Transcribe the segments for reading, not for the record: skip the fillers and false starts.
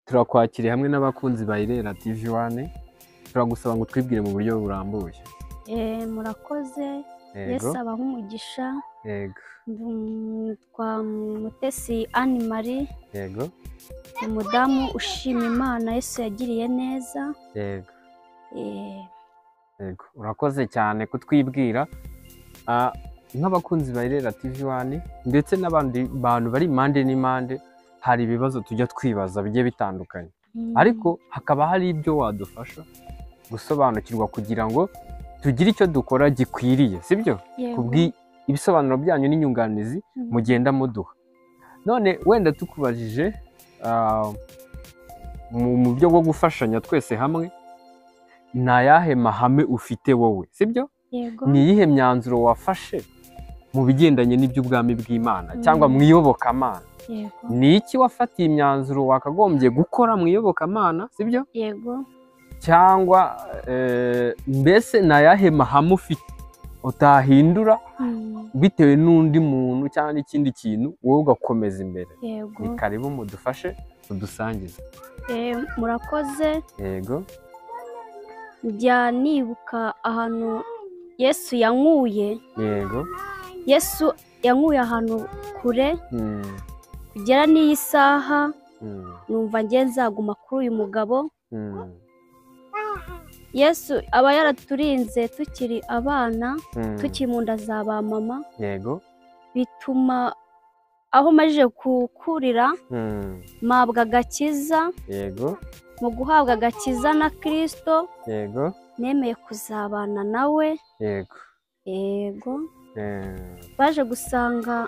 Turakwakiriye hamwe n'abakunzi ba Irera TV 1, turagusaba ngo twibwire mu buryo burambuye. Murakoze. Yesu abaha umugisha. Yego. Nitwa Mutesi Anne Marie. Yego. Umudamu ushima Imana Yesu yagiriye neza. Yego. Yego, urakoze cyane kutwibwira. Nk'abakunzi ba Irera TV 1 ndetse n'abandi bantu bari impande n'impande, hari ibibazo tujya twibaza bigiye bitandukanye, ariko hakaba hari ibyo wadufasha gusobanukirwa kugira ngo tugire icyo dukora gikwiriye, sibyo? Ibisobanuro byanyu n'inyunganizi mugenda muduha. None wenda tukubajije mu buryo bwo gufashanya twese hamwe, ni ayahe mahame ufite wowe, sibyo? Ni iyihe myanzuro wafashe mu bigendanye n'iby'ubwami bw'Imana cyangwa mu iyobokamana? Ni iki wafatiye imyanzuro wakagombye gukora mu iyobokamana, sibyo? Yego. Cyangwa mbese ni ayahe mahame ufite utahindura bitewe n'undi muntu cyangwa n'ikindi kintu, wowe ugakomeza imbere? Yego. Ni karibu mudufashe mudusangize. Murakoze. Yego. Njya nibuka ahantu Yesu yankuye. Yego. Yesu yankuye ahantu kure, kugera n'iyi saha numva ngiye nzaguma kuri uyu mugabo. Yesu aba yaraturinze tukiri abana, tukiri mu nda za ba mama. Yego. Bituma aho majije gukurira mpabwa agakiza. Yego. Mu guhabwa agakiza na Kristo. Yego. Nemeye kuzabana nawe. Yego. Yego. Baje gusanga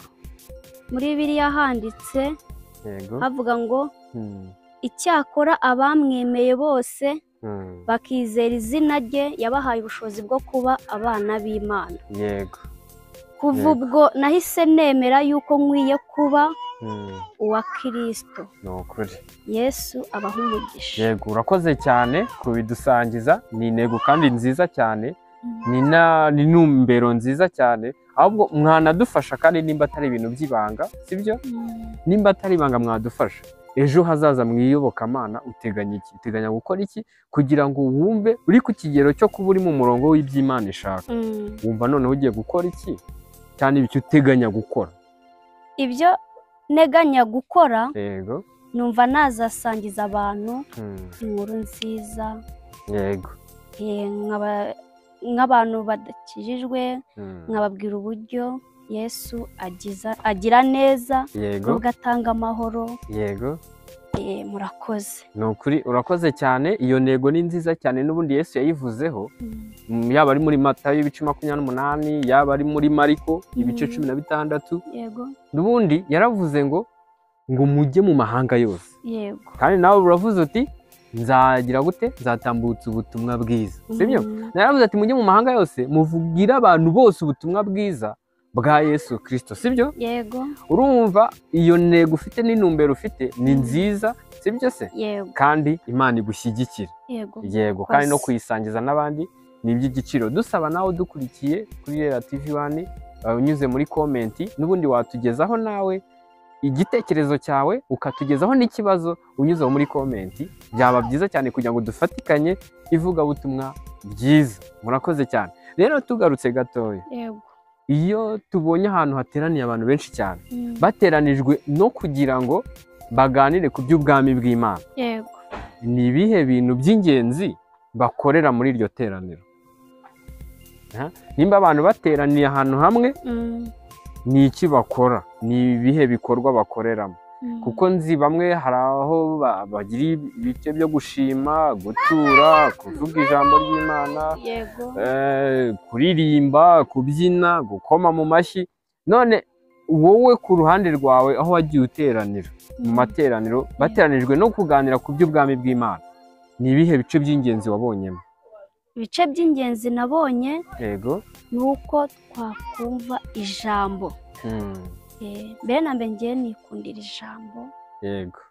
muri Bibiliya handitse, havuga ngo icyakora abamwemeye bose bakizera izina rye yabahaye ubushobozi bwo kuba abana b'Imana. Yego. Kuva ubwo nahise nemera yuko nkwiye kuba uwa Kristo. Ni ukuri. Yesu abaha umugisha. Yego, urakoze cyane kubidusangiza. Ni intego kandi nziza cyane, ni n'intumbero nziza cyane. Ahubwo mwanadufasha kandi nimba atari ibintu by'ibanga, sibyo? Nimba atari ibanga mwadufasha. Ejo hazaza mu iyobokamana uteganya iki? Uteganya gukora iki kugira ngo wumve uri ku kigero cyo kuba uri mu murongo w'iby'Imana ishaka? Wumva noneho ugiye gukora iki? Cyane ibyo uteganya gukora. Ibyo nteganya gukora. Yego. Numva nazasangiza abantu inkuru nziza. Yego. Nk'abantu badakijijwe, nkababwira uburyo Yesu agira neza. Yego. Nubwo atanga amahoro. Yego. Murakoze. Ni ukuri urakoze cyane. Iyo ntego ni nziza cyane, n'ubundi Yesu yayivuzeho, yaba ari muri Matayo ibice 28, yaba ari muri Mariko ibice 16. Yego. N'ubundi yaravuze ngo mujye mu mahanga yose. Yego. Kandi nawe uravuze uti nzagira gute? Nzatambutsa ubutumwa bwiza, sibyo? Naravuze ati mujye mu mahanga yose muvugire abantu bose ubutumwa bwiza bwa Yesu Kristo, sibyo? Yego. Urumva iyo ntego ufite n'intumbero ufite ni nziza, sibyo se? Yego. Kandi Imana igushyigikira. Yego. Yego, kandi no kuyisangiza n'abandi ni iby'igiciro. Dusaba nawe dukurikiye kuri Irera TV 1, unyuze muri comment, n'ubundi watugezaho nawe igitekerezo cyawe, ukatugezaho n'ikibazo unyuze muri comment. Byaba byiza cyane kugira ngo dufatikanye ivugabutumwa byiza. Murakoze cyane. Rero tugarutse gatoya. Yego. Iyo tubonye ahantu hateraniye abantu benshi cyane, bateranijwe no kugira ngo baganire ku by'ubwami bw'Imana. Yego. Ni ibihe bintu by'ingenzi bakorera muri iryo teraniro? Nimba abantu bateraniye ahantu hamwe, ni iki bakora? Ni ibihe bikorwa bakoreramo? Kuko nzi bamwe hari aho bagira ibice byo gushima, gutura, kuvuga ijambo ry'Imana, kuririmba, kubyina, gukoma mu mashyi. None wowe ku ruhande rwawe aho wagiye uteranira mu materaniro bateranijwe no kuganira ku by'ubwami bw'Imana, ni ibihe bice by'ingenzi wabonyemo? Ibice by'ingenzi nabonye, yego, ni uko twakumva ijambo. Mbere na mbere ngiye nikundira ijambo. Yego.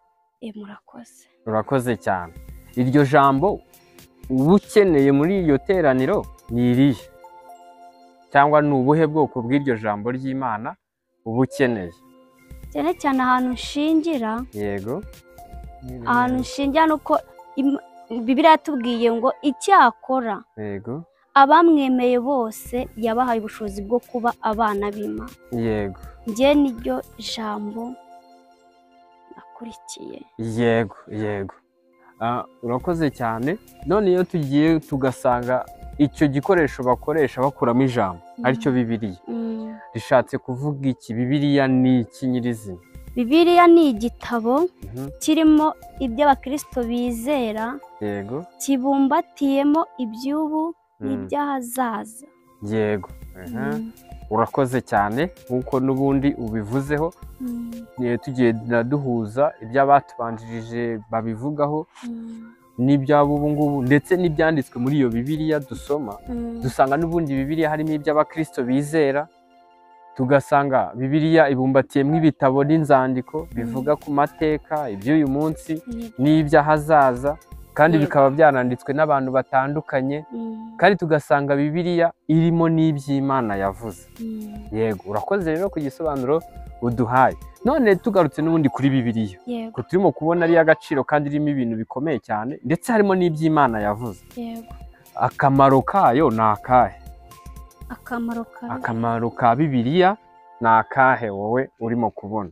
Murakoze. Urakoze cyane. Iryo jambo uba ukeneye muri iryo teraniro ni irihe? Cyangwa ni ubuhe bwoko bw'iryo jambo ry'Imana uba ukeneye? Cyane cyane ahantu nshingira. Yego. Ahantu nshingira nuko Bibiliya yatubwiye ngo icyakora yego abamwemeye bose yabahaye ubushobozi bwo kuba abana b'Imana. Yego. Njye niryo jambo nakurikiye. Yego, yego. Urakoze cyane. None iyo tugiye tugasanga icyo gikoresho bakoresha bakuramo ijambo aricyo Bibiliya, rishatse kuvuga iki? Bibiliya ni iki nyirizina? Bibiliya ni igitabo kirimo ibyo abakristo bizera, yego, kibumbatiyemo iby'ubu n'iby'ahazaza. Yego. Urakoze cyane nk'uko n'ubundi ubivuzeho. Tugiye duhuza iby'abatubanjirije babivugaho n'iby'abo ubu ngubu ndetse n'ibyanditswe muri iyo Bibiliya dusoma, dusanga n'ubundi Bibiliya harimo iby'abakristo bizera, tugasanga Bibiliya ibumbatiyemo ibitabo n'inzandiko bivuga ku mateka iby'uyu munsi n'iby'ahazaza, kandi bikaba byananditswe n'abantu batandukanye, kandi tugasanga Bibiliya irimo n'iby'Imana yavuze. Yego, urakoze rero ku gisobanuro uduhaye. None tugarutse n'ubundi kuri Bibiliya, ko turimo kubona ari agaciro kandi irimo ibintu bikomeye cyane, ndetse harimo n'iby'Imana yavuze. Yego. Akamaro kayo ni akahe? Akamaro ka Bibiliya ni akahe wowe urimo kubona?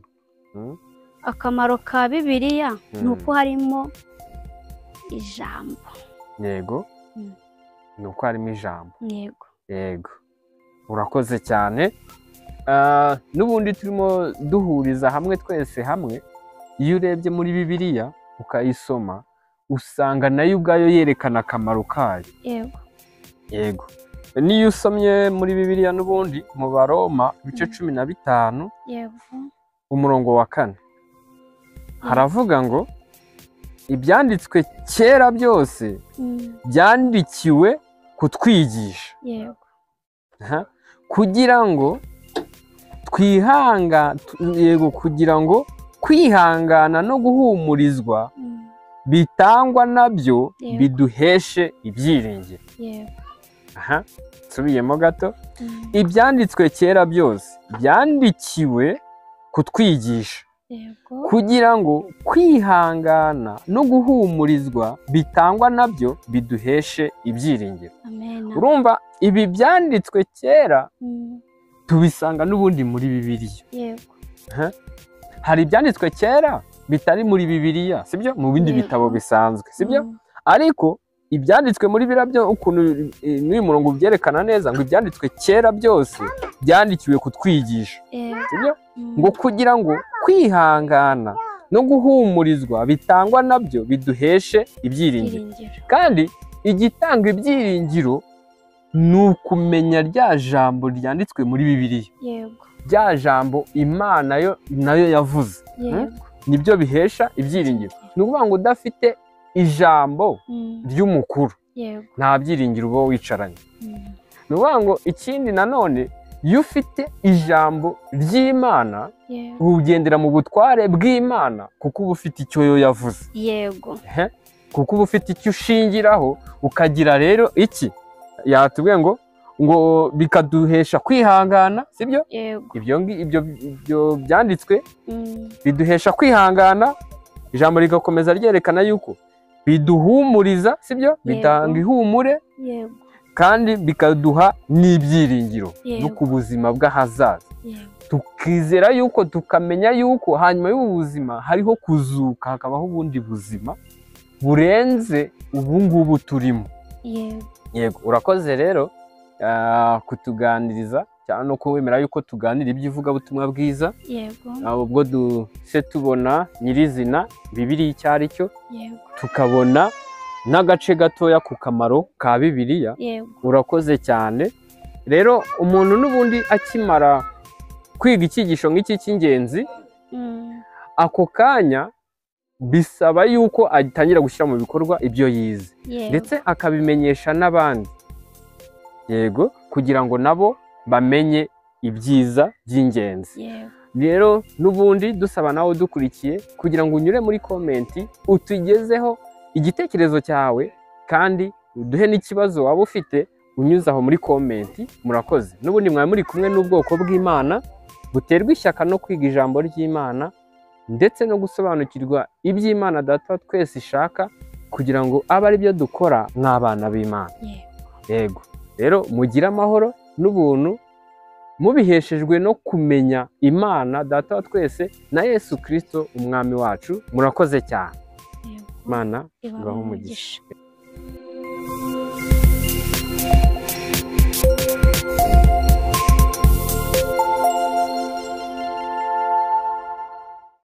Akamaro ka Bibiliya ni uko harimo ijambo. Yego. Ni uko harimo ijambo. Yego. Yego. Urakoze cyane. N'ubundi turimo duhuriza hamwe twese hamwe, iyo urebye muri Bibiliya ukayisoma usanga nayo ubwayo yerekana akamaro kayo. Yego. Yego. Niyo usomye muri Bibiliya n'ubundi mu Baroma ibice 15, yego, umurongo wa 4, haravuga ngo ibyanditswe kera byose byandikiwe kutwigisha. Yego. Kugira ngo kugira ngo kwihangana no guhumurizwa bitangwa nabyo biduheshe ibyiringiro. Yego. Nsubiyemo gato. Ibyanditswe kera byose byandikiwe kutwigisha, kugira ngo kwihangana no guhumurizwa bitangwa nabyo biduheshe ibyiringiro. Urumva ibi byanditswe kera tubisanga n'ubundi muri Bibiliya. Yego. Hari ibyanditswe kera bitari muri Bibiliya, sibyo? Mu bindi bitabo bisanzwe, sibyo? Ariko ibyanditswe muri biriya byo ukuntu n'uyu murongo ubyerekana neza ngo ibyanditswe kera byose byandikiwe kutwigisha, sibyo? Ngo kugira ngo kwihangana no guhumurizwa bitangwa nabyo biduheshe ibyiringiro. Kandi igitanga ibyiringiro ni ukumenya rya jambo ryanditswe muri Bibiliya. Yego. Rya jambo Imana yo nayo yavuze. Yego. Nibyo bihesha ibyiringiro. Ni ukuvuga ngo udafite ijambo ry'umukuru, yego, nta byiringiro uba wicaranye. Ni ukuvuga ngo ikindi nanone iyo ufite ijambo ry'Imana ugendera mu butware bw'Imana, kuko uba ufite icyo yo yavuze. Yego. Kuko uba ufite icyo ushingiraho, ukagira rero iki yatubwiye ngo bikaduhesha kwihangana, sibyo? Yego. Ibyo byanditswe biduhesha kwihangana. Ijambo rigakomeza ryerekana yuko biduhumuriza, sibyo? Bitanga ihumure. Yego. Kandi bikaduha n'ibyiringiro no ku buzima bw'ahazaza. Tukizera yuko, tukamenya yuko hanyuma y'ubu buzima hariho kuzuka, hakabaho ubundi buzima burenze ubu ngubu turimo. Yego. Yego. Urakoze rero kutuganiriza cyane no kuwemera yuko tuganira iby'ivugabutumwa bwiza. Yego. Ubwo duse tubona nyirizina Bibiliya icyo ari cyo, yego, tukabona n'agace gatoya ku kamaro ka Bibiliya. Yego. Urakoze cyane. Rero umuntu n'ubundi akimara kwiga icyigisho nk'iki cy'ingenzi, ako kanya bisaba yuko atangira gushyira mu bikorwa ibyo yize, ndetse akabimenyesha n'abandi. Yego, kugira ngo nabo bamenye ibyiza by'ingenzi. Rero n'ubundi dusaba nawe udukurikiye kugira ngo unyure muri komenti utugezeho igitekerezo cyawe, kandi uduhe n'ikibazo waba ufite unyuze aho muri komenti. Murakoze. N'ubundi mwari muri kumwe n'ubwoko bw'Imana buterwa ishyaka no kwiga ijambo ry'Imana. ndetse no gusobanukirwa iby'Imana Data wa twese ishaka, kugira ngo abe ari byo dukora nk'abana b'Imana. Yego rero mugire amahoro n'ubuntu mubiheshejwe no kumenya Imana Data wa twese na Yesu Kristo umwami wacu. Murakoze cyane. Imana ibahe umugisha.